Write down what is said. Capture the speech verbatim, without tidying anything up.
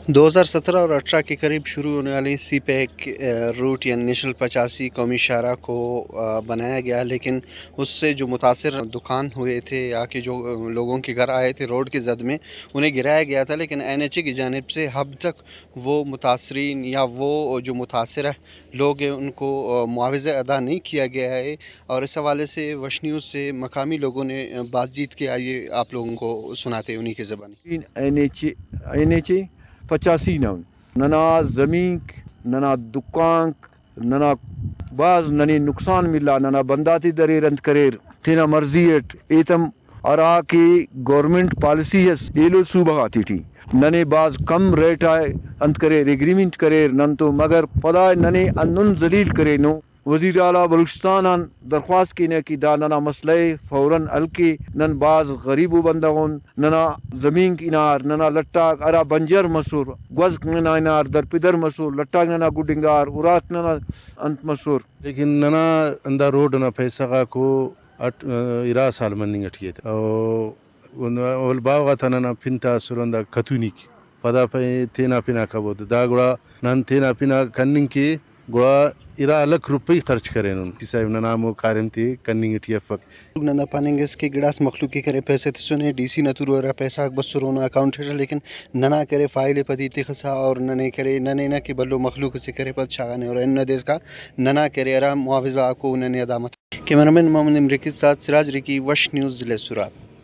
دو ہزار سترہ اور اٹھارہ کے قریب شروع ہونے والے سی پیک، آ، روٹ یعنی نیشنل پچاسی قومی شاہراہ کو، آ، بنایا گیا، لیکن اس سے جو متاثر دکان ہوئے تھے یا کہ جو، آ، لوگوں کے گھر آئے تھے روڈ کی زد میں، انہیں گرایا گیا تھا، لیکن این ایچ اے کی جانب سے اب تک وہ متاثرین یا وہ جو متاثرہ لوگ ہیں، ان کو، آ، معاوضہ ادا نہیں کیا گیا ہے۔ اور اس حوالے سے وش نیوز سے مقامی لوگوں نے، آ، بات چیت کی۔ آئیے آپ لوگوں کو سناتے ہیں انہی کی زبانی۔ N H A, N H A پچاسی نا ننا زمینک، ننا دکانک، ننا بھاز ننے نقصان ملا، ننا بنداتے دریر انت کریر، تینا مرضی اٹ ایتم ہرا کہ گورنمنٹ پالیسی اس ایلو صوبہ غاتے ٹی ننے بھاز کم ریٹ آ انت کریر، ایگریمنٹ کریر نن تو، مگر پدا ننے ہندن ذلیل کرینو۔ وزیر اعلیٰ بلوچستان آن درخواست کینہ کہ دا ننا مسئلہ ءِ فوراً حل کے، نن بھاز غریبو بندغ ان، ننا زمینک ہنار، ننا لٹاک ہرا بنجر مسر، گوزک ننا ہنار درپدر مسر، لٹاک ننا گڈنگار، اراٹ ننا انت مسر۔ لیکن ننا ہندا روڈ ئنا پیسہ غاکو اٹ، ارا سال مننگ ئٹی ءِ۔ او اول باوہ غاتا ننا پن تا اسر ہندا کتونیک، پدا پائے تینا پنا کبو۔ دا گڑا نن تینا پنا کننگ کہ گڑا ارا لکھ روپئی خرچ کرینن۔ ڈی سی صاحب ننا ہمو کاریم تے کننگ ٹی افک۔ ننا پاننگ اس کہ گڑاس مخلوق ءِ کرے پیسہ تسنے، ڈی سی نا تورو ہرا پیسہ غاک بسر اونا اکاؤنٹ اٹ، لیکن ننا کرے فائل ءِ پدی تخسا اور ننے کرے، ننے نہ کہ بھلو مخلوق اسے کرے پد شاغانے اور اینو نا دے اسکا ننا کرے ہرا معاوضہ غاکو ننے ادا متو۔ کیمرہ مین محمد امریکی ساتھ سراج رکی، وش نیوز، ضلع سوراب۔